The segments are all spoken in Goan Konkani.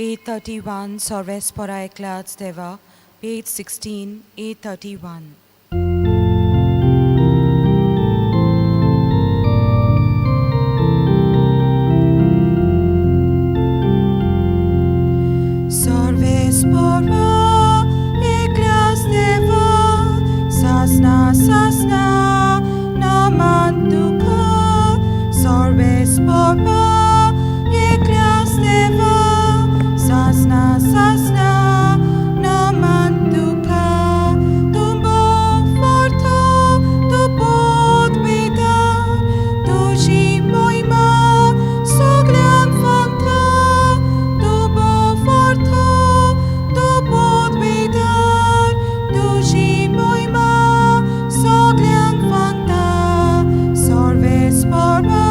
831, Sorvespora Eklas Deva, page 16, 831. Sorvespora Eklas Deva, Sasna Sasna Namantuka, Sorvespora Eklas Deva, Sasna Sasna Namantuka, Tumbo Forto Tu Podvida, Tuji Moima Soglam Fanta, Tumbo Forto Tu Podvidar, Tuji Moima Soglam Fanta, Sorvespora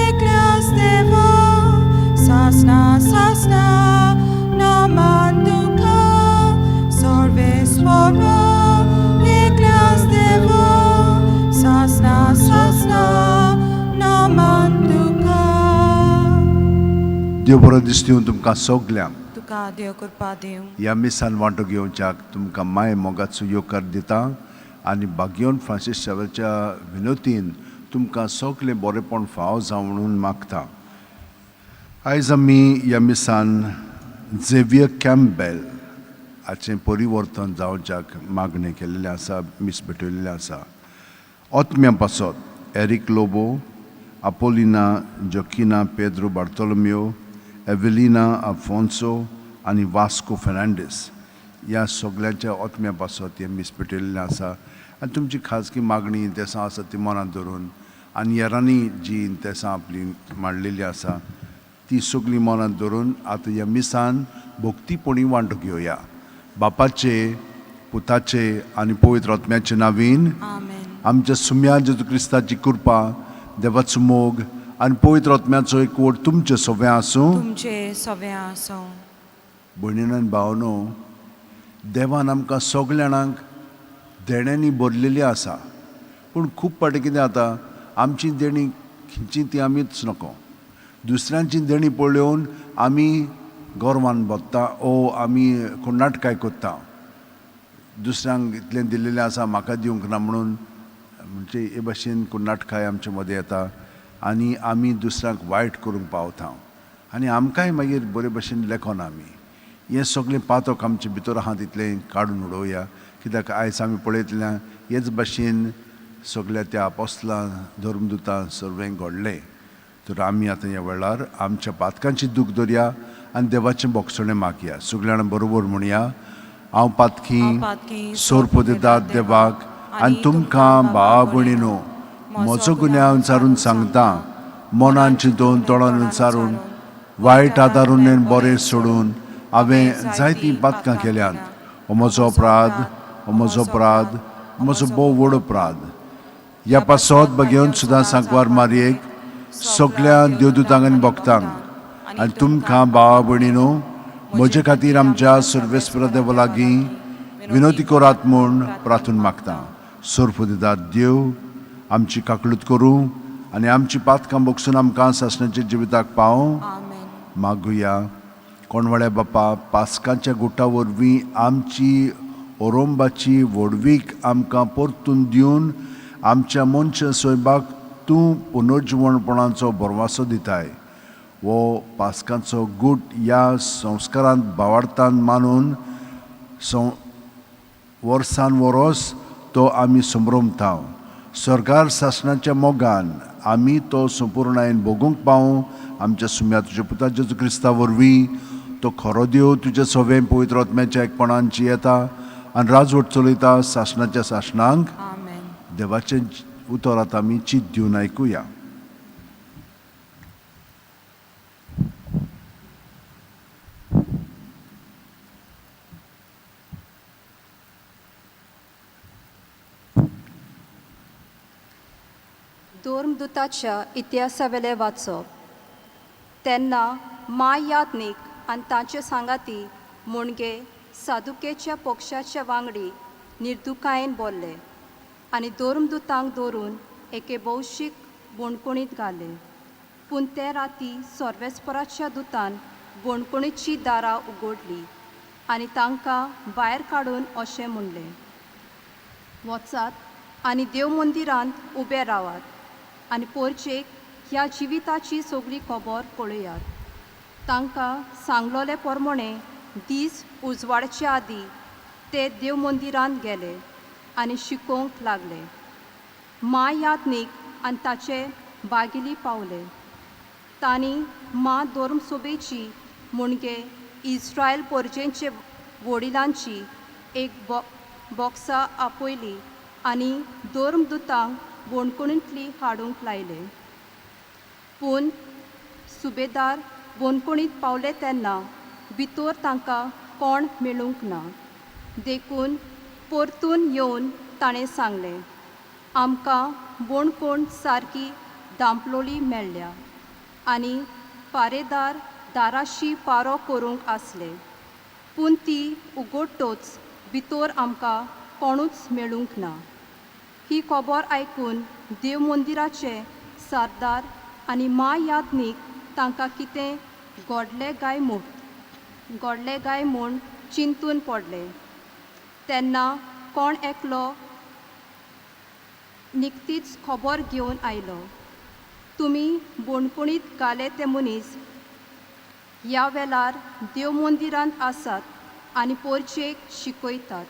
Eklas Deva, Sasna Sasna Namantuka, Sorvespora Eklas Deva, Sasna Sasna Namantuka. देव बरो दिसती तुमकां सगल्यांक. तुका देव कृपा दिवं. ह्या मिसान वांटो घेवच्याक तुमकां माय मोगाचो येवकार दिता आनी बागयोन फ्रांसीस शावेरच्या विनोतीन तुमकां सगलें बरेपण फावो जावं म्हणून मागता. आयज आमी ह्या मिसान झेवियर कॅम्पबेल हाचें परिवर्तन जावच्याक मागणें केल्लें आसा, मीस भेटयल्लें आसा. ओतम्या पासत एरीक लोबो, आपोलिना जोकिना, पेद्रो बार्तोलोमियो, एवेलिना आफोन्सो आनी वास्को फेर्नांडीस ह्या सगल्यांच्या ओतम्या पासत हें मीस पेटयल्लें आसा. आनी तुमची खाजगी मागणी इंतेसां आसा ती मनांत धरून आनी हेरांनी जी इंतेसां आपली मांडलेली आसा ती सगळीं मनांत धरून आतां ह्या मिसान भक्तीपणी वांटो घेवया. बापाचे, पुताचे आनी पवित्र आत्म्याचे नावीन. आमेन. आमच्या सुम्या जेजू क्रिस्ताची कृपा, देवाचो मोग आनी पवित्र आत्म्याचो एकवट तुमचे सगळें आसूं. तुमचे सगळें आसूं. भयणीन आनी भावनो, देवान आमकां सगल्या जाणांक देण्यांनी भरलेली आसा, पूण खूब फावटी कितें जाता, आमची देणी खंयची ती आमीच नको, दुसऱ्यांची देणी पळोवन आमी गर्वान भोंवता ओ आमी कोणाटकाय करता. दुसऱ्यांक इतलें दिल्लेलें आसा, म्हाका दिवंक ना म्हणून, म्हणजे हे भाशेन कुन्नाटकाय आमचे मदें येता आनी आमी दुसऱ्यांक वायट करूंक पावता आनी आमकांय मागीर बरे भशेन लेखना. आमी हें सगळें पातक आमचे भितर आहा तितलें काडून उडोवया, कित्याक आयज आमी पळयतल्या हेच भाशेन सगल्या त्या आपोस्लां, धर्मदुतां सर्वें घडलें. तर आमी आतां ह्या वेळार आमच्या पातकांची दूख धरया आनी देवाचें बोगसणें मागया. सगळ्या जाणां बरोबर म्हणया, हांव पातकी, हांव पातकी, सोरपोदेदाद देवाक आनी तुमकां भावा भयणीनो म्हजो गुन्यांव विचारून सांगता. मनान चिंतून, तोंडान विचारून, वायट आदारून बरें सोडून हांवें जायतीं पातकां केल्यांत. हो म्हजो अपराध, हो म्हजो अपराध, हो म्हजो भोव व्हड अपराध. ह्या पासत बगेवन सुद्दां सांकवार मारयेक, सगल्या देवदूतांक आनी भक्तांक आनी तुमकां भावा भयणीनो म्हजे खातीर आमच्या सर्वेस्पर देवा लागीं विनोती करात म्हूण प्रार्थून मागता. सोरपुदिदाद देव आमची काकळूत करूं आनी आमची पातकां बगसून आमकां सासणाच्या जिविताक पावूं. आमेन. मागुया. कोणवाळ्या बापा, पास्काच्या गुटा वरवीं आमची ओरोंबाची व्हडवीक आमकां परतून दिवन आमच्या मनशा सोयबाक तूं पुनर्जिवणपणाचो भरवासो दिताय. हो पास्काचो गूट ह्या संस्कारांत भावार्थान मानून वर्सान वरोस तो आमी संभ्रमता. सरकार सासणाच्या मोगान आमी तो संपुर्णायेन भोगूंक पावूं, आमच्या सुम्या तुज्या पुता जेजू क्रिस्ता वरवीं. तो खरो देव, तुज्या सवें पवित्र आत्म्याच्या एकपणांची येता आनी राजवट चलयता सासणाच्या सासणांक. आमेन. देवाचें उतर आतां आमी चीत दिवन आयकुया. धर्मदुताच्या इतिहासावेलें वाचप. तेन्ना माय याज्ञीक आनी तांचे सांगाती मुणगे सादुकेच्या पक्षाच्या वांगडी निर्दुकायेन बोल्ले आनी धर्मदुतांक धरून एके भौशीक बणकोणीत घाले. पूण ते राती सर्वेस्पराच्या दुतान बणकोणीची दारां उगडली आनी तांकां भायर काडून अशें म्हणलें, वचात आनी देव मंदिरांत उबे रावात आनी पोरचेक ह्या जिविताची सगळी खबर पळयात. तांकां सांगलोले प्रमाणे दीस उजवाडचे आदीं ते देव मंदिरांत गेले आनी शिकोवंक लागले. मा याज्ञीक आनी ताचे बागिली पावले. तांणी मा धर्मसभेची म्हणजे इस्रायल पोरजेंचे वडिलांची एक बॉक्सां आपयली आनी धर्मदुतांक बणकोणींतली हाडूंक लायले. पूण सुबेदार बणकोणींत पावले तेन्ना भितर तांकां कोण मेळूंक ना. देखून परतून येवन ताणें सांगलें, आमकां बणकोण सारकी दांपलोली मेळ्ळ्या आनी पारेदार दाराशी पारो करूंक आसले, पूण ती उगडटच भितर आमकां कोणूच मेळूंक ना. ही खबर आयकून देव मंदिराचे सरदार आनी मा याज्ञीक तांकां कितें घडलें काय म्हूण चिंतून पडले. तेन्ना कोण एकलो निकतीच खबर घेवन आयलो, तुमी बणकोणींत घाले ते मनीस ह्या वेळार देव मंदिरांत आसात आनी पोरचेक शिकयतात.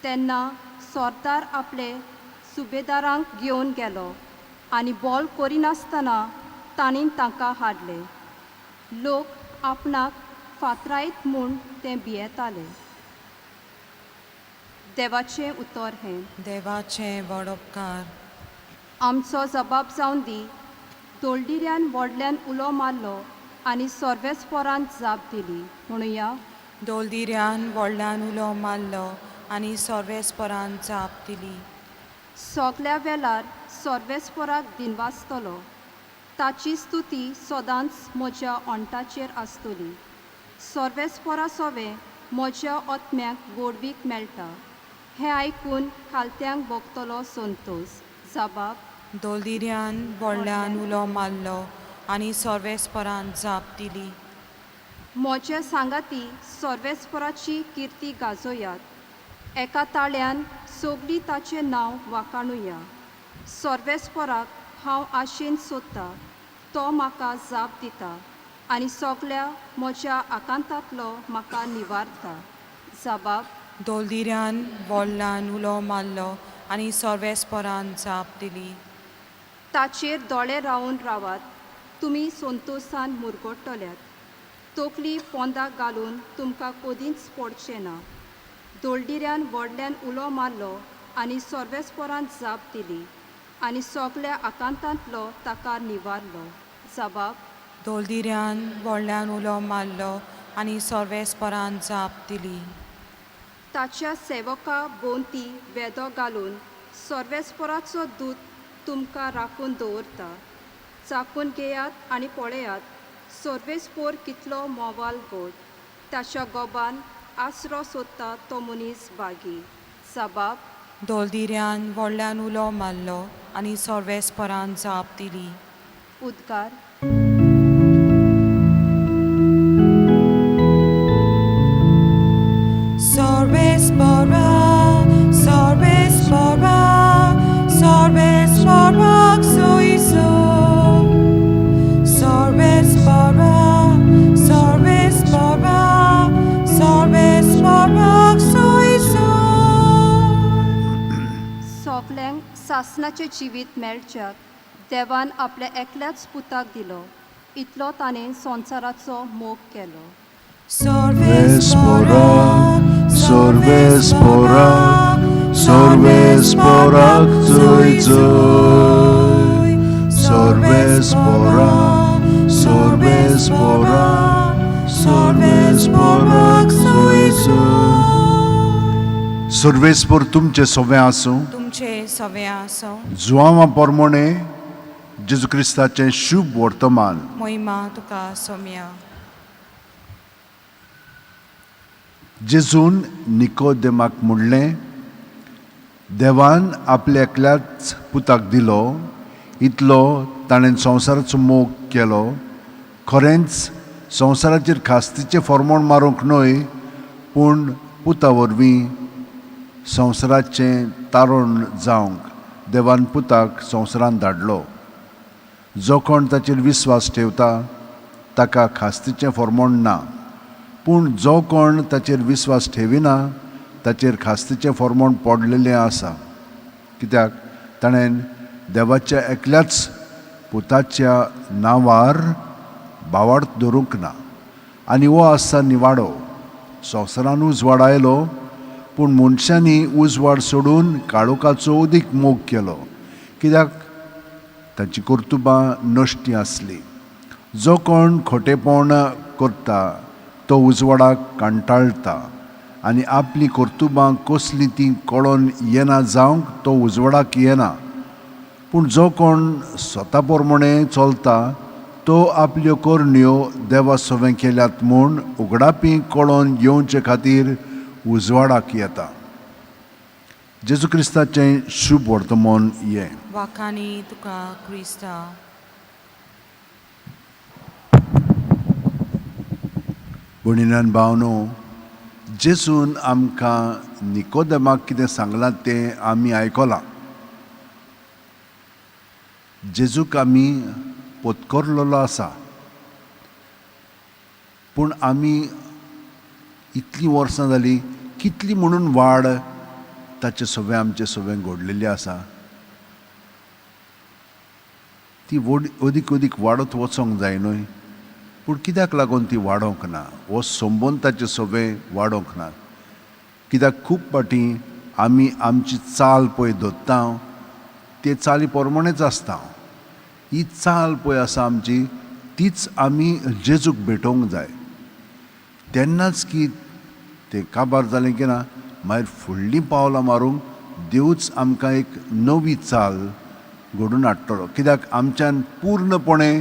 तेन्ना सरदार आपले सुबेदारांक घेवन गेलो आनी बोल करिनासतना तांणी तांकां हाडले. लोक आपणाक फातरायत म्हूण ते भियेताले. देवाचें उतर हें. देवाचें व्हड उपकार. आमचो जबाब जावन दी. दोलडिऱ्यान व्हडल्यान उलो मारलो आनी सर्वेस्पोरान जाप दिली. म्हणुया, दोलदिऱ्यान व्हडल्यान उलो मारलो आनी सर्वेस्परान जाप दिली. सगल्या वेळार सर्वेस्पराक दिनवासतलो. ताची स्तुती सदांच म्हज्या ओंठाचेर आसतली. सर्वेस्परा सोवें म्हज्या आत्म्याक गोडवीक मेळटा. हें आयकून खालत्यांक भोगतलो संतोश. जबाब. दोलदिऱ्यान व्हडल्यान उलो मारलो आनी सर्वेस्परान जाप दिली. म्हजे सांगाती सर्वेस्पराची किर्ती गाजोयात. एका ताळ्यान सगळीं ताचें नांव वाखाणुया. सर्वेस्पराक हांव आशेन सोदतां, तो म्हाका जाप दिता आनी सगल्या म्हज्या आकांतांतलो म्हाका निवारता. जबाब. दोलदिऱ्यान व्हडल्यान उलो मारलो आनी सर्वेस्परान जाप दिली. ताचेर दोळे रावन रावात, तुमी संतोशान मुरगट्टल्यात. तकली पोंदाक घालून तुमकां कदींच पडचें ना. दोलडिऱ्यान व्हडल्यान उलो मारलो आनी सर्वेस्परान जाप दिली आनी सगल्या आकांतांतलो ताका निवारलो. जबाब. दोलदिऱ्यान व्हडल्यान उलो मारलो आनी सर्वेस्परान जाप दिली. ताच्या सेवका भोंवती वेदो घालून सर्वेस्पराचो दूत तुमकां राखून दवरता. चाकून घेयात आनी पळयात सर्वेस्पोर कितलो मोवाल गोड. ताच्या गोबान आसरो सोदता तो मनीस बागी. जबाब. दोलदिऱ्यान व्हडल्यान उलो मारलो आनी सर्वेस्परान जाप दिली. उद्गार. सर्वेस्परा, सर्वेस्परा, सर्वेस्पराक सोयसो. सर्वेस्परा, सर्वेस्परा, सर्वेस्पराक सोयसो. सगल्यांक सासणाचें जिवीत मेळच्याक देवान आपल्या एकल्याच पुताक दिलो. इतलो ताणें संवसाराचो मोग केलो. सर्वेस्परा, सर्वेस्परा, सर्वेस्पराक जोय. सर्वेस्परा, सर्वेस्परा, सर्वेस्पराक जोय. सर्वेस्पर तुमचे सोवें आसूं. तुमचे सवे आसो. जुआंवा पोरमोणे जेजू क्रिस्ताचें शुभ वर्तमान. मोहिमा तुका सोम्या. जेजून निकोदेमाक म्हणलें, देवान आपल्या एकल्याच पुताक दिलो, इतलो ताणें संवसाराचो मोग केलो. खरेंच संवसाराचेर खास्तीचें फॉर्मोण मारूंक न्हय, पूण पुता वरवीं संवसाराचें तारण जावंक देवान पुताक संवसारांत धाडलो. जो कोण ताचेर विस्वास ठेवता ताका खास्तीचें फॉर्मोण ना, पूण जो कोण ताचेर विस्वास ठेविना ताचेर खास्तीचें फॉर्मोण पडलेलें आसा. कित्याक ताणें देवाच्या एकल्याच पुताच्या नांवार भावार्थ धरूंक ना. आनी हो आसा निवाडो. संवसारान उजवाड आयलो, पूण मनशांनी उजवाड सोडून काळोखाचो अदीक मोग केलो, कित्याक तांची कर्तुबां नश्टी आसली. जो कोण खोटेपण करता तो उजवाडाक कंटाळटा आनी आपली कर्तुबां कसलीं तीं कळोन येना जावंक तो उजवाडाक येना. पूण जो कोण स्वता प्रमाणे चलता तो आपल्यो करण्यो देवा सवें केल्यात म्हूण उगडापी कळोन येवचे खातीर उजवाडाक येता. जेजू क्रिस्ताचें शुभ वर्तमान हें. वाखाणी तुका क्रिस्ता. भयणीन भावनो, जेजून आमकां निकोदमाक कितें सांगलां तें आमी आयकलां. जेजूक आमी पोतकोरलेलो आसा, पूण आमी इतलीं वर्सां जालीं कितली म्हणून वाड ताचे सवें आमचे सवें घडलेली आसा, ती अदीक अदीक वाडत वचोंक जाय न्हय. पूण कित्याक लागून ती वाडोवंक ना? हो संबंद ताचे सवें वाडोवंक ना. कित्याक खूब फावटी आमी आमची चाल पळय धरता ते चाली प्रमाणेच आसता. ही चाल पळय आसा आमची, तीच आमी जेजूक भेटोवंक जाय. तेन्नाच की तें काबार जालें की ना, मागीर फुडलीं पावलां मारूंक देवूच आमकां एक नवी चाल घडोवन हाडटलो. कित्याक आमच्यान पूर्णपणे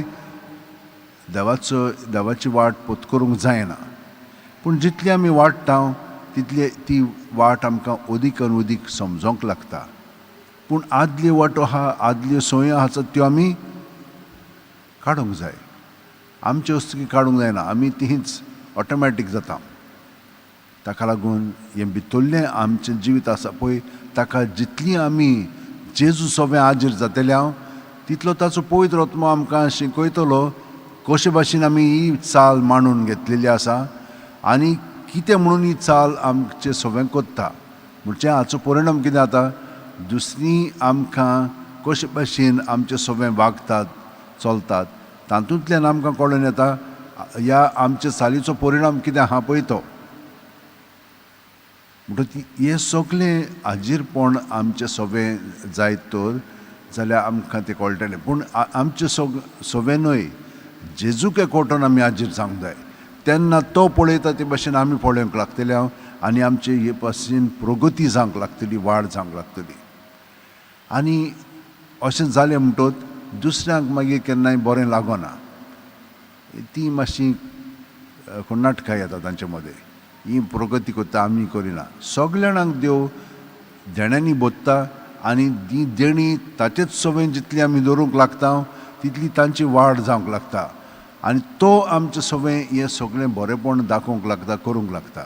देवाची वाट पोत करूंक जायना, पूण जितली आमी वाडटा तितली ती वाट आमकां अदीक आनी अदीक समजोंक लागता. पूण आदल्यो वाटो आहा, आदल्यो संवयो आसा त्यो आमी काडूंक जाय. आमच्यो वस्तू काडूंक जायना, आमी तींच ऑटोमॅटीक जाता. ताका लागून हें भितरलें आमचें जिवीत आसा पळय, ताका जितली आमी जेजू सवें हाजीर जातले हांव तितलो ताचो पवित्र आत्मो आमकां शिकयतलो कशे भाशेन आमी ही चाल मांडून घेतलेली आसा आनी कितें म्हणून ही चाल आमचे सवें कोत्ता. म्हणजे हाचो परिणाम कितें जाता, दुसरी आमकां कशे भाशेन आमचे सवें वागतात चलतात तातूंतल्यान आमकां कळोन येता ह्या आमच्या चालीचो परिणाम कितें आहा पळय तो. म्हणटकच हें सगळें हाजीरपण आमचें सवें जायत तर जाल्यार आमकां तें कळटलें. पूण आमचें सवें न्हय, जेजूक एकवटून आमी हाजीर जावंक जाय. तेन्ना तो पळयता ते भाशेन आमी पळोवंक लागतले हांव आनी आमचे हे पासून प्रगती जावंक लागतली, वाड जावंक लागतली. आनी अशें जालें म्हणटकच दुसऱ्यांक मागीर केन्नाय बरें लागना, ती मातशी नाटकां येता तांचे मदें, ही प्रगती करता आमी करिना. सगल्या जाणांक देव देण्यांनी बोत्ता आनी ती देणी ताचेच सवें जितली आमी दवरूंक लागता तितली तांची वाड जावंक लागता आनी तो आमचे सवें हें सगळें बरेंपण दाखोवंक लागता, करूंक लागता.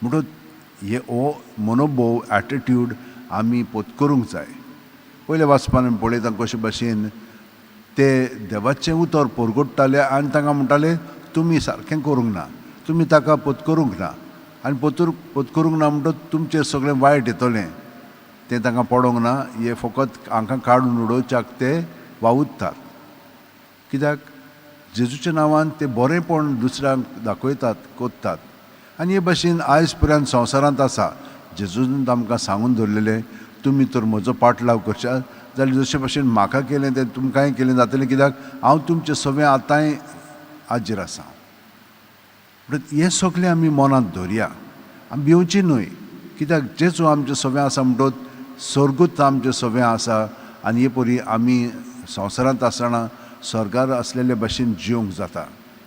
म्हणटकच हे हो मनोभोव एटिट्यूड आमी पोत करूंक जाय. पयल्या वाचपान आमी पळयता कशे भाशेन ते देवाचें उतर परगट्टाले आनी तांकां म्हणटाले तुमी सारकें करूंक ना, तुमी ताका पोत करूंक ना आनी पोत करूंक ना म्हणटकच तुमचें सगळें वायट येतलें. तें तांकां पडोंक ना, हें फकत हांकां काडून उडोवच्याक ते वावुरतात. कित्याक जेजूच्या नांवान ते बरेंपण दुसऱ्यांक दाखयतात, कोत्तात. आनी हे भाशेन आयज पर्यंत संवसारांत आसा. जेजून आमकां सांगून दवरलेलें तुमी तर म्हजो पाटलाव करशात जाल्यार जशे भाशेन म्हाका केलें तें तुमकांय केलें जातलें, कित्याक हांव तुमचें सगळें आतांय हाजीर आसा. म्हणटकच हें सगळें आमी मनांत दवरया, आमी भिवची न्हय, कित्याक जेजू आमचें सगळें आसा म्हणटकच सर्गूच आमचें सगळें आसा आनी हे परी आमी संवसारांत आसतना स्वर्गार आसलेले भाशेन जिवंक जाता.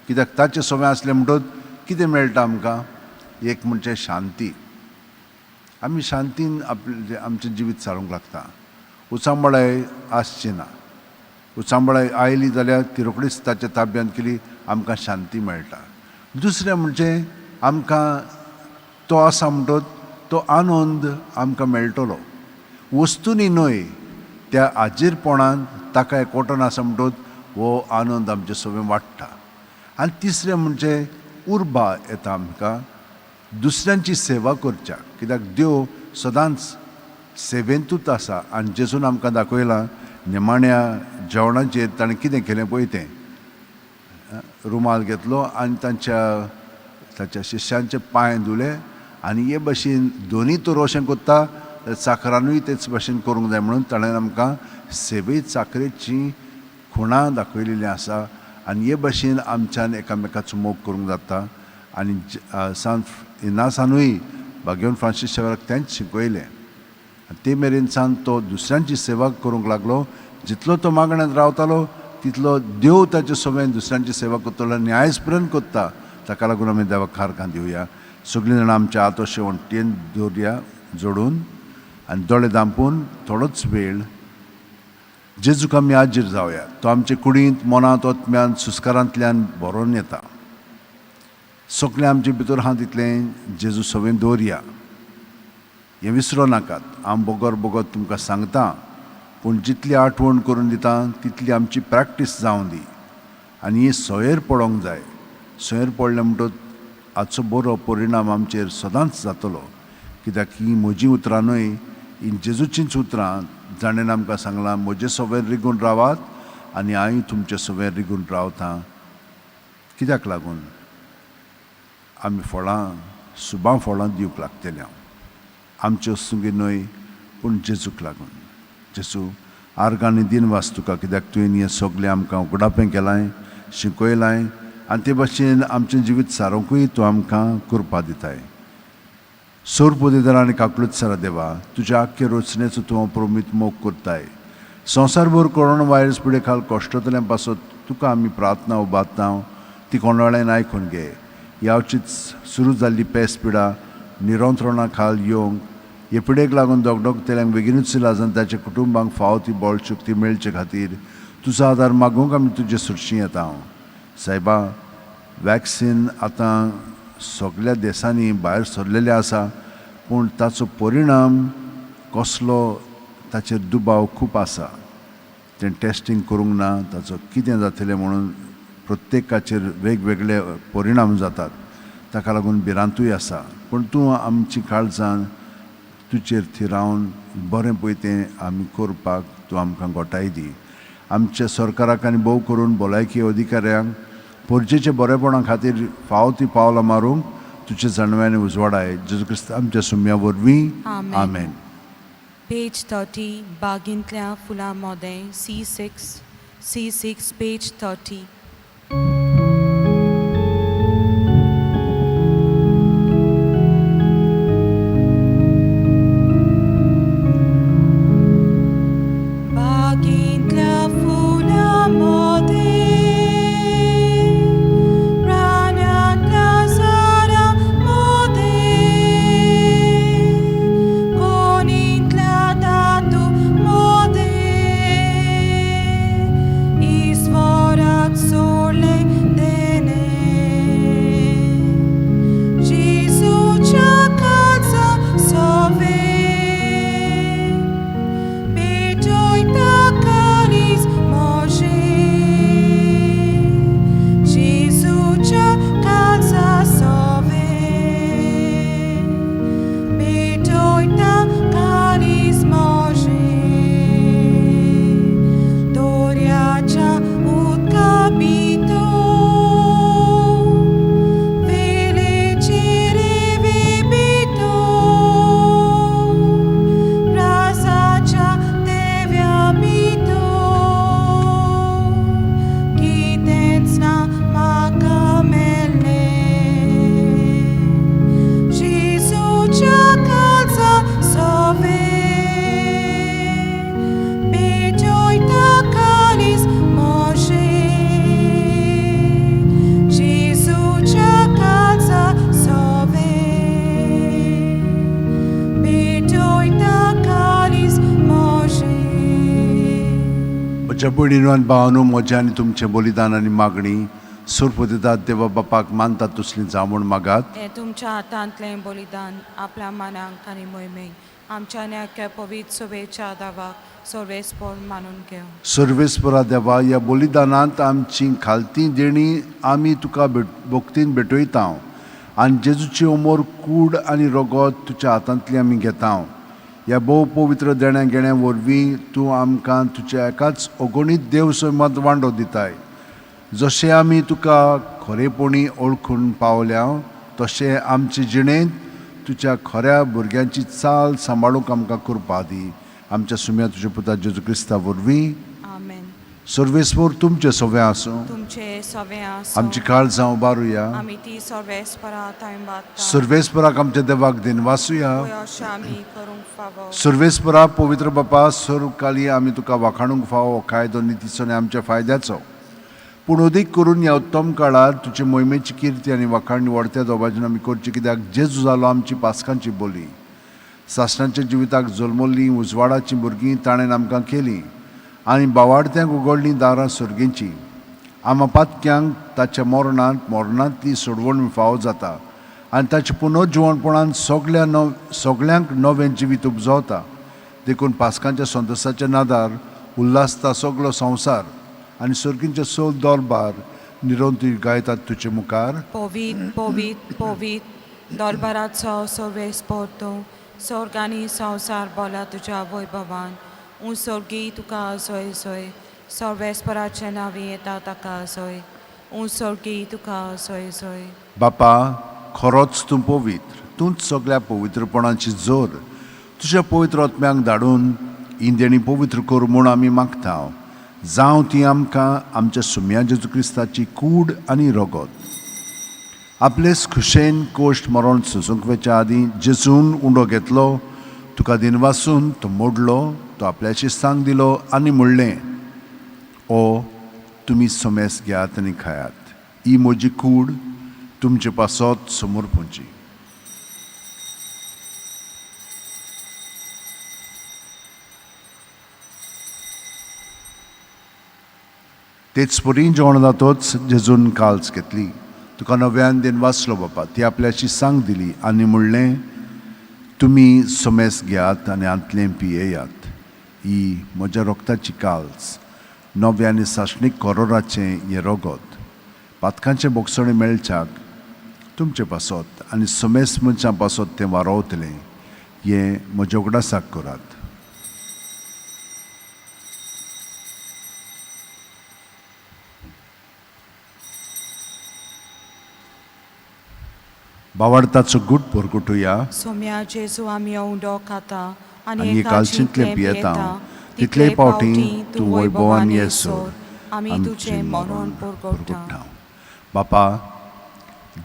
कित्याक ताचें सगळें आसलें म्हणटकच कितें मेळटा आमकां, एक म्हणजे शांती. आमी शांतीन आपलें आमचें जिवीत सारूंक लागता. उचांबळाय आसची ना, उचांबळाय आयली जाल्यार ती रोखडीच ताच्या ताब्यांत केली आमकां शांती मेळटा. दुसरें म्हणजे आमकां तो आसा म्हणटच तो आनंद आमकां मेळटलो. वस्तूंनी न्हय, त्या आजीरपणान ताका एकवटन आसा म्हणटच हो आनंद आमचे सगळें वाडटा. आनी तिसरें म्हणजे उर्बा येता आमकां दुसऱ्यांची सेवा करच्याक, कित्याक देव सदांच सेवेंतूच आसा. आनी जेजून आमकां दाखयलां निमाण्या जेवणाचेर ताणें कितें केलें पळय तें, रुमाल घेतलो आनी ताच्या शिश्यांचे पांय धुले. आनी हे भशेन दोनी तर अशें करता चाकरानूय तेच भशेन करूंक जाय म्हणून ताणें आमकां सेवे चाकरेची खुणां दाखयलेली आसा. आनी हे भशेन आमच्यान एकामेकाचो मोग करूंक जाता. आनी सान इनासानूय भाग्यवन फ्रांसीस शेवराक तेंच शिकयलें. ते मेरेन सान तो दुसऱ्यांची सेवा करूंक लागलो. जितलो तो मागण्यांत रावतालो तितलो देव ताचे सगळें दुसऱ्यांची सेवा करतलो आनी आयज पर्यंत करता. ताका लागून आमी देवाक खारकां दिवया. सगळीं जाणां आमच्या हात अशें वण्टीन दवरया जोडून आनी दोळे धांपून थोडोच वेळ जेजूक आमी आजीर जावया. तो आमचे कुडींत, मनांत, आत्म्यांत, सुस्कारांतल्यान भरोन येता. सगळें आमचे भितर आहा तितलें जेजू सगळें दवरया. हें विसरो नाकात. हांव बगर बगर तुमकां सांगता, पूण जितली आठवण करून दिता तितली आमची प्रॅक्टीस जावं दी. आनी ही सोयेर पडोंक जाय. सोयेर पडलें म्हणटच हाचो बरो परिणाम आमचेर सदांच जातलो. कित्याक ही म्हजीं उतरां न्हय, ही जेजूचींच उतरां जाणें आमकां सांगलां, म्हजे सवेर रिगून रावात आनी हांव तुमचे सवेर रिगून रावतां. कित्याक लागून आमी फळां, सुबां फळां दिवंक लागतले. हांव आमच्यो सुंगी न्हय, पूण जेजूक लागून. जेजू आर्गांनी दिन वास तुका, कित्याक तुवें हें सगळें आमकां उगडापें केलां, शिकयलां आनी ते भाशेन आमचें जिवीत सारोंकूय तूं आमकां कृपा दिताय. सोर पुदेदार आनी काकलूत सरा देवा, तुज्या आख्खे रचनेचो तूं प्रमीत मोग करताय. संवसारभर कोरोना व्हायरस पिडे खाल कश्टतल्या पासत तुका आमी प्रार्थना उबारता, ती कोंडाळ्यान आयकून घे. ह्यावचीच सुरू जाल्ली पेस पिडा निरंत्रणा खाल येवंक, हे पिडेक लागून दगदगतेल्यांक बेगीनूच इलाजान ताच्या कुटुंबांक फावो ती बळ शक्ती मेळचे खातीर तुजो आदार मागूंक आमी तुजे सुरशी येता. हांव सायबा, वॅक्सीन आतां सगल्या देशांनी भायर सरलेलें आसा, पूण ताचो परिणाम कसलो ताचेर दुबाव खूब आसा. तें टेस्टींग करूंक ना, ताचो कितें जातलें म्हणून प्रत्येकाचेर वेगवेगळे परिणाम जातात. ताका लागून भिरांतूय आसा. पूण तूं आमची काळजान तुजेर थिरावन बरें पळय तें आमी करपाक तूं आमकां गोटाय दी. आमच्या सरकाराक आनी भोव करून भलायकी अधिकाऱ्यांक पोरजेच्या बरेपणा खातीर फावो ती पावलां मारूंक तुजे जाणव्यानी उजवाडाय. जेजू क्रिस्त आमच्या सुम्या वरवीं, आमेन. पेज 30, बागींतल्या फुलां मोदें, C6, C6, page 30. बागींतल्या फुलां मोदें, रानांतल्या झाडां मोदें, कोणींतल्या धातू मोदें, ईश्वराक सोडलें देणें. जेजूच्या काळजा सोवे पेटयता काळीज म्हजें. जेजूच्या काळजा सोवे पेटयता काळीज म्हजें. दर्याच्या उदका भितर वेलेचे रेंवे भितर राजाच्या देव्या भितर कितेंच ना म्हाका मेळ्ळें. जेजूच्या काळजा सोवे पेटयता काळीज म्हजें. जेजूच्या काळजा सोवे पेटयता काळीज म्हजें. म्हज्या भयणीनो आनी भावानो, म्हजें आनी तुमचें बलिदान आनी मागणी सोरपदितात देवा बापाक मानतात तसलीं जावं म्हूण मागात. हें तुमच्या हातांतलें बलिदान आपल्या मनाक आनी मोहिमेक आमच्या न्याक्या पवित्र सभेच्या दावाक सर्वेस्पोर मानून घेवं. सर्वेस्परा देवा, ह्या बलिदानांत आमची खालती देणी आमी तुका भक्तीन भेटयता आनी जेजूची अमोर कूड आनी रगत तुज्या हातांतली आमी घेता. ह्या भोव पवित्र देण्या घेण्या वरवीं तूं आमकां तुज्या एकाच अगणीत देव सैमांत वांडो दिताय. जशें आमी तुका खरेपणी ओळखून पावल्या तशें आमचे जिणेंत तुज्या खऱ्या भुरग्यांची चाल सांबाळूंक आमकां कृपा दी. आमच्या सुम्या तुज्या पुता जेजू क्रिस्ता वरवीं. आमेन. सर्वेस्पोर तुमचें सगळें आसूं. तुमचे सगळें आसूं. आमची काळजां उबारुया. आमी ती सर्वेस्परा थंय बांदता. सर्वेस्पराक आमच्या देवाक दिनवासुया. अशें आमी करूंक फावो. सर्वेस्परा पवित्र बापा, सर्वकाली आमी तुका वाखाणूंक फावो कायदो नितीचो आनी आमच्या फायद्याचो. पूण अदीक करून ह्या उत्तम काळार तुजे मोहिमेची किर्ती आनी वाखाणणी व्हडत्या दोबाजीन आमी करची, कित्याक जेजू जालो आमची पास्कांची बोली. सासणाच्या जिविताक जल्मल्लीं उजवाडाचीं भुरगीं ताणें आमकां केलीं आनी बावाडत्यांक उगडलीं दारां सर्गींचीं. आमा पातक्यांक ताच्या मरणांत मरणांतली सोडवण फावो जाता आनी ताच्या पुनर्जिवणपणान सगळ्यांक नवें जिवीत उपजवता. देखून पास्कांच्या संतोसाच्या नादार उल्हासता सगलो संवसार आनी सर्गींचे सोल दरबार निरंतर गायतात तुजे मुखार. पवित्र पवित्र पवित्र दरबाराचो सर्वेस्पोर तूं, स्वर्ग आनी संवसार बोला तुज्या वैभवान. उं स्वर्गी तुका सोय सोय, सर्वेस्पराचें नांव येता ताका सोय. उं स्वर्गी तुका सोय सोय. बापा, खरोच तूं पवित्र, तूंच सगळ्या पवित्रपणाची जोर. तुज्या पवित्र आत्म्यांक धाडून ही देणी पवित्र कर म्हूण आमी मागता. जावं ती आमकां आमच्या सुम्या जेजू क्रिस्ताची कूड आनी रगत. आपलेच खुशेन कोश्ट मरण सोसूंक वचच्या आदीं जेजून उंडो घेतलो, तुका दिनवासून तो मोडलो, तो आपल्याची सांग दिलो आनी म्हणलें, ओ तुमी सोमेस घेयात आनी खायात, ही म्हजी कूड तुमचे पासत समोर पुंची. तेच परी जेवण जातोच जेजून काल्स घेतली, तुका नव्यान दिनवासलो बापा, ती आपल्याची सांग दिली आनी म्हणलें, तुमी सोमेस घेयात आनी हांतलें पियेयात, ही म्हज्या रोगताची काल्स, नव्या आनी सासणीक कोरोराचें हें रगत, पातकांचें बोगसणें मेळच्याक तुमचे पासत आनी सोमेस मनशां पासत तें वारोवतलें, हें म्हज्या उगडासाक करात. बावाडताचो गूट परगटुया. सोम्या जेजू आमी उंडो खाता आनी कालशींतलें पियेता, तितले पावटी तूं वैभवान येसर आमी तुजें मरण परगट्टा. बापा,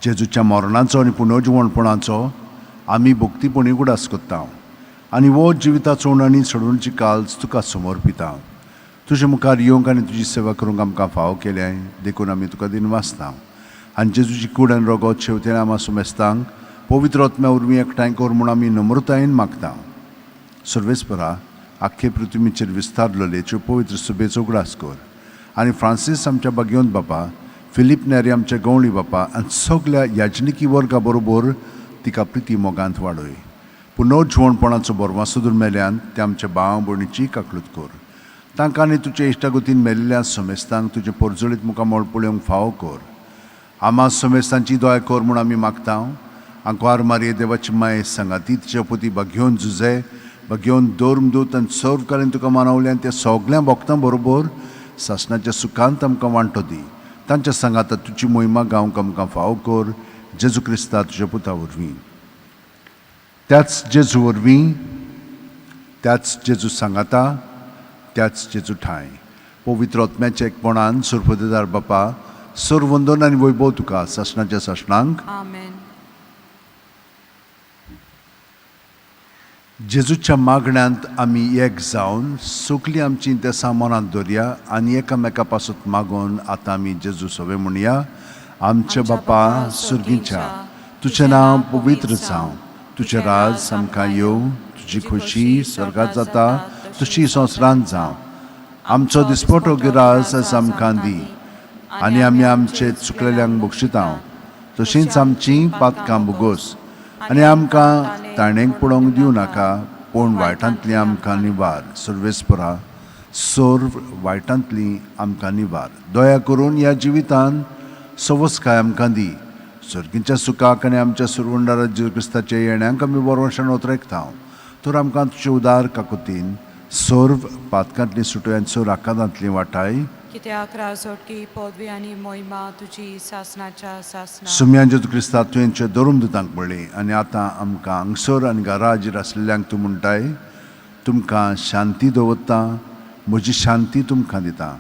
जेजूच्या मरणाचो आनी पुनर्जिवणपणाचो आमी भक्तीपणी उगडास करता आनी हो जिविताचो आनी सोडवणची काल्स तुका समर्पिता. तुजे मुखार येवंक आनी तुजी सेवा करूंक आमकां फावो केल्या, देखून आमी तुका दिनवासता. आनी जेजूची कूड आनी रगत शेवतें आमा सुमेस्तांक पवित्र आत्म्या वरवीं एकठांय कर म्हूण आमी नम्रतायेन मागता. सर्वेस्परा, आख्खे पृथ्वीचेर विस्तारलेले पवित्र सुबेचो उगडास कर आनी फ्रांसीस आमच्या बागेवन बापा, फिलीप नेरी आमच्या गवळी बापा आनी सगल्या याजनिकी वर्गा बरोबर तिका प्रिती मोगांत वाडय. पुनर्जिवणपणाचो बोरवासोदूर मेल्यान ते आमच्या भाव भयणीची काकळूत कर. तांकां आनी तुज्या इश्टागतीन मेल्ल्या समेस्तांक तुजें परजळीत मुखामळ पळोवंक फावो कर. आमा समेस्तांची दया कर म्हूण आमी मागता. आंकवार मारये देवाची माय सांगाती तिच्या पती बागेवन जुजे बागेवन धर्मदूत आनी सर्वकालीन तुका मानवले आनी त्या सगल्या भक्तां बरोबर सासणाच्या सुखांत आमकां वांटो दी. तांच्या सांगाता तुजी मोहिमा गावंक आमकां फावो कर, जेजू क्रिस्ता तुज्या पुता वरवीं. त्याच जेजू वरवीं, त्याच जेजू सांगाता, त्याच जेजू ठांय पवित्र आत्म्याच्या एकपणान सुरपदेदार बापा, सर्वंदन आनी वैभव तुका सासणाच्या सासणांक. आमेन. जेजूच्या मागण्यांत आमी एक जावन सगलीं आमचीं देसां मनांत दवरया आनी एकामेका पासत मागून आतां आमी जेजू सवे म्हणया. आमच्या बापा सुर्गींच्या, तुजें नांव पवित्र जावं, तुजें राज आमकां येवं, तुजी खोशी स्वर्गात जाता तशी संवसारांत जावं. आमचो दिसपटो गिरास आयज आमकां दी आनी आमी आमचे चुकलेल्यांक बक्षिता तशींच आमचीं पातकां भोगोस आनी आमकां ताणेक पडोवंक दिवं नाका पूण वायटांतली आमकां निवार. सर्वेस्परा सर्व वायटांतली आमकां निवार. दया करून ह्या जिवितान सवसकाय आमकां दी. सर्गीच्या सुखाक आनी आमच्या सुरवंडारा जेजू क्रिस्ताच्या येण्याक आमी बरोवशान ओतरेकता. तर आमकां तुजे उदार काकुतीन सर्व पातकांतली सुटोय आनी सर्व आकांतांतली वाटाय. कित्याक राजोटकी पदवी आनी मोहिमा तुजी सासनाच्या सासना. सुम्यान जेजू क्रिस्ता तुवेंच्या धरून दुतांक पळय आनी आतां आमकां हांगसर आनी घरा हाजीर आसलेल्यांक तूं म्हणटाय तुमकां शांती दवरता, म्हजी शांती तुमकां दिता.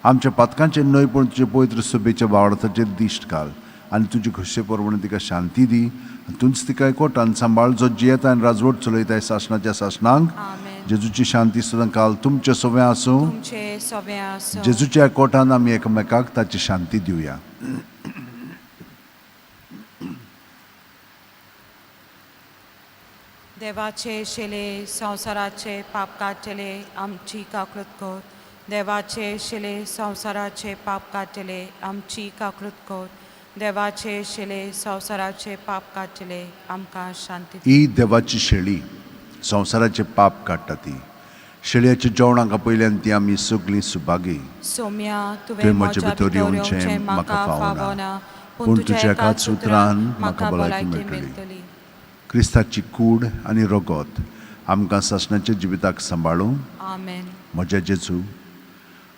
आमच्या पातकांचेर न्हय पूण तुजे पवित्र सभेच्या भावार्थाचेर दिश्ट घाल आनी तुजी खोशे प्रमाणे तिका शांती दी. तूंच तिका एकवटान सांबाळ जो जियेता आनी राजवट चलयताय सासणाच्या सासणांक. जेजूची शांती सदां काल तुमचे सवें आसूं. तुमचे सवें आसूं. जेजूच्या एकवटान आमी एकामेकाक ताची शांती दिवया. देवाचे शिले संवसाराचे पाप काडटले आमची काकूळट कर. देवाचे शिले संवसाराचे पाप काडटले आमची काकूळट कर. देवाचे शिले संवसाराचे पाप काडटले आमकां शांती. ही देवाची शेळी संवसाराचे पाप काडटा. ती शेळयाच्या जेवणाक आपयल्यान ती आमी सगळीं सुभागी. सोम्या तुवें म्हजे भितर येवचें म्हाका फावना पूण तुज्या एकाच उतरान म्हाका भलायकी मेळटली. क्रिस्ताची कूड आनी रगत आमकां सासणाच्या जिविताक सांबाळूं. आमेन. म्हज्या जेजू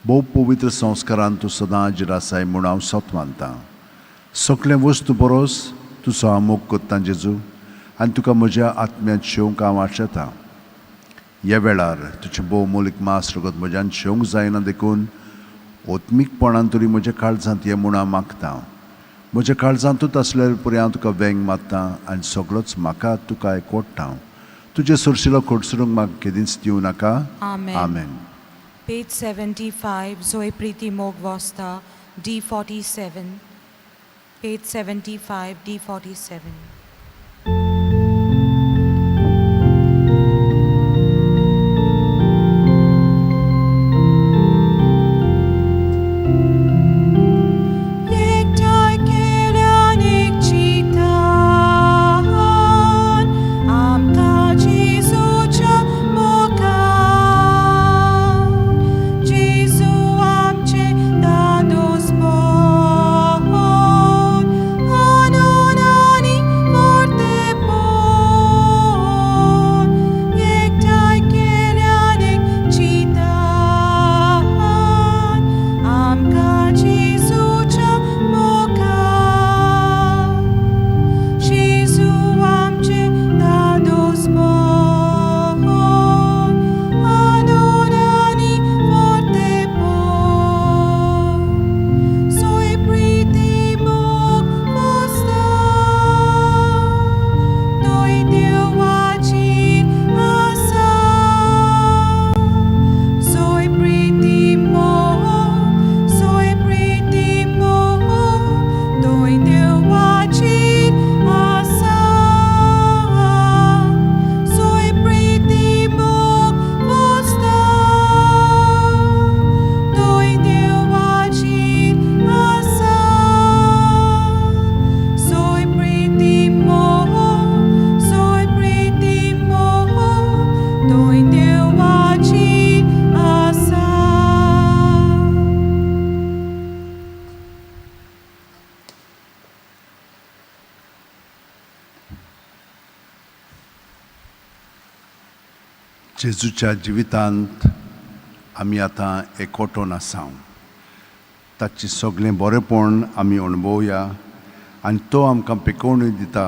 भोव पवित्र संस्कारान तूं सदां हाजीर आसाय म्हूण हांव सत मानतां. सगळें वस्तू परस तुजो हांव मोग करतां जेजू आनी तुका म्हज्या आत्म्यांत शेवंक हांव आशेतां. ह्या वेळार तुजें भोव मोलीक मास रगत म्हज्यान शेवंक जायना देखून ओत्मीकपणान तरी म्हज्या काळजांत ये म्हूण हांव मागतां. म्हज्या काळजांतूच आसल्यार पुरें हांव तुका वेंग मारतां आनी सगळोच म्हाका तुका एकवडटा. तुजें सुरशिलो खोडसरूंक म्हाका केदींच दिवं नाका. आमेन. पेज 75 जोय प्रिती मोग वस्ता D47. Page 75 D47. जेजूच्या जिवितांत आमी आतां एकवटून आसा. ताचें सगळें बरेंपण आमी अणभवया आनी तो आमकां पिकोवणी दिता.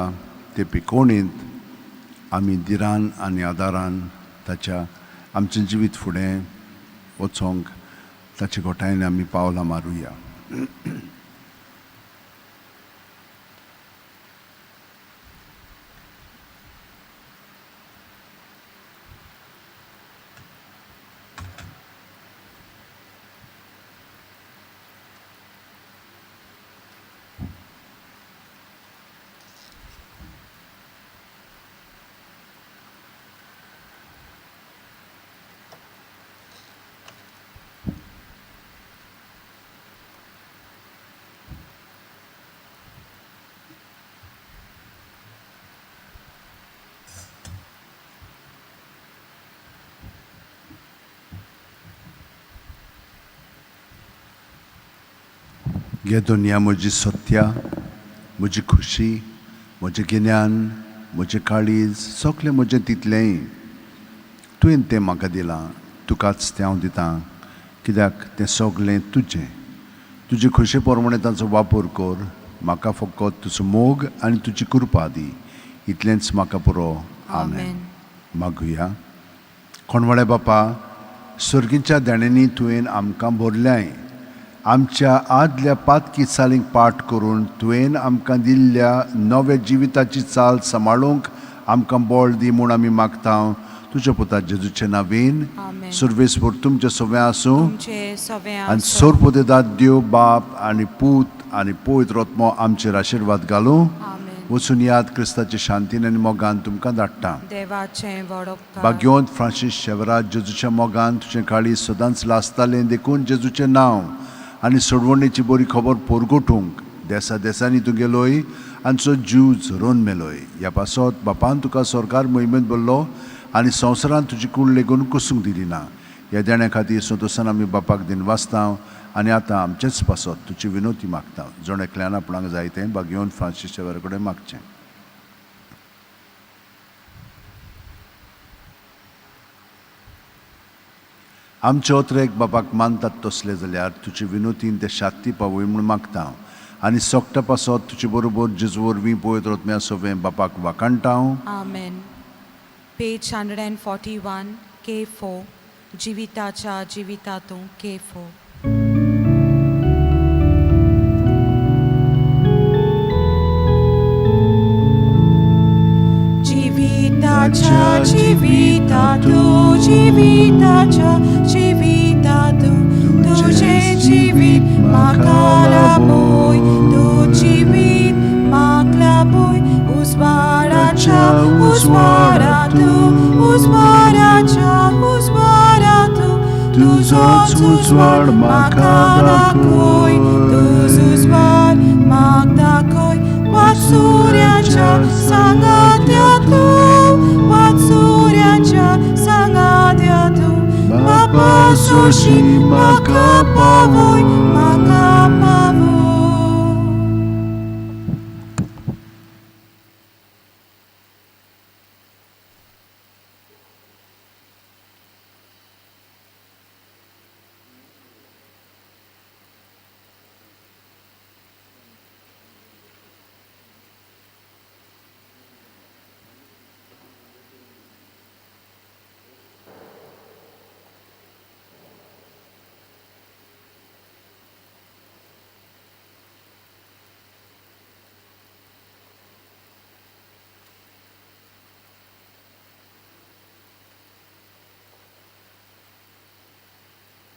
ते पिकोवणींत आमी धिरान आनी आदारान ताच्या आमचें जिवीत फुडें वचोंक ताचे घोटायन आमी पावलां मारुया. घे दुनिया म्हजी सत्या, म्हजी खुशी, म्हजें गिन्यान, म्हजें काळीज, सगळें म्हजें तितलेंय तुवें तें म्हाका दिलां, तुकाच तें हांव दितां, कित्याक तें सगळें तुजें. तुजे खुशे प्रमाणे तांचो वापर कर. म्हाका फकत तुजो मोग आनी तुजी कृपा दी, इतलेंच म्हाका पुरो. आमेन. मागुया. कोणवाळे बापा, सर्गीच्या देण्यांनी तुवें आमकां भरल्याय. आमच्या आदल्या पातकी चालींक पाठ करून तुवें आमकां दिल्ल्या नव्या जिविताची चाल सांबाळूंक आमकां बळ दी म्हूण आमी मागता. तुज्या पुता जेजूचे नांवेन. सर्वेस्पर तुमचें सगळें आसूं आनी सोरपोतेदाद देव बाप आनी पूत आनी पवित्र आत्मो आमचेर आशिर्वाद घालूं. वचून याद क्रिस्ताचे शांतीन आनी मोगान तुमकां धाडटा. भाग्यवंत फ्रांसीस शेवराज, जेजूच्या मोगान तुजें काळीज सदांच लासतालें, देखून जेजूचें नांव आनी सोडवणेची बरी खबर पोरगोटूंक देसा देसांनी तूं गेलोय आनी चो जीव झरोवन मेलोय. ह्या पासत बापान तुका सरकार मोहिमेंत भरलो आनी संवसारांत तुजी कूड लेगून कसूंक दिली ना. ह्या देण्या खातीर संतोशान आमी बापाक दिनवासता आनी आतां आमचेच पासत तुजी विनवती मागता. जण एकल्यान आपणाक जाय तें भाग्यवंत फ्रांसीस शेवरा कडेन मागचें. आमचे अत्रेक बापाक मानतात तसले जाल्यार तुजे विनोतीन ते शांती पावय म्हूण मागता आनी सोकटा पासत तुजे बरोबर जेजू वरवीं पवित्र आत्म्या सवें बापाक वाखाणटा हांव. आमेन. पेज 141 K4, जिविताच्या जिवितातूं K4. जिविताच्या जिवितातूं, जिविताच्या जिवितातूं, तुजें जिवीत म्हाका लाभोय, तूं जिवीत म्हाका लाभोय. उजवाडाच्या उजवाडातूं, उजवाडाच्या उजवाडातूं, तुजोच उजवाड म्हाका दाखय, तुजो उजवाड म्हाका दाखय. वात्सुर्याच्या सांगात्या तूं, वात्सुर्याच्या सांगात्या तूं, बापा सोशी म्हाका पावय, म्हाका पावय.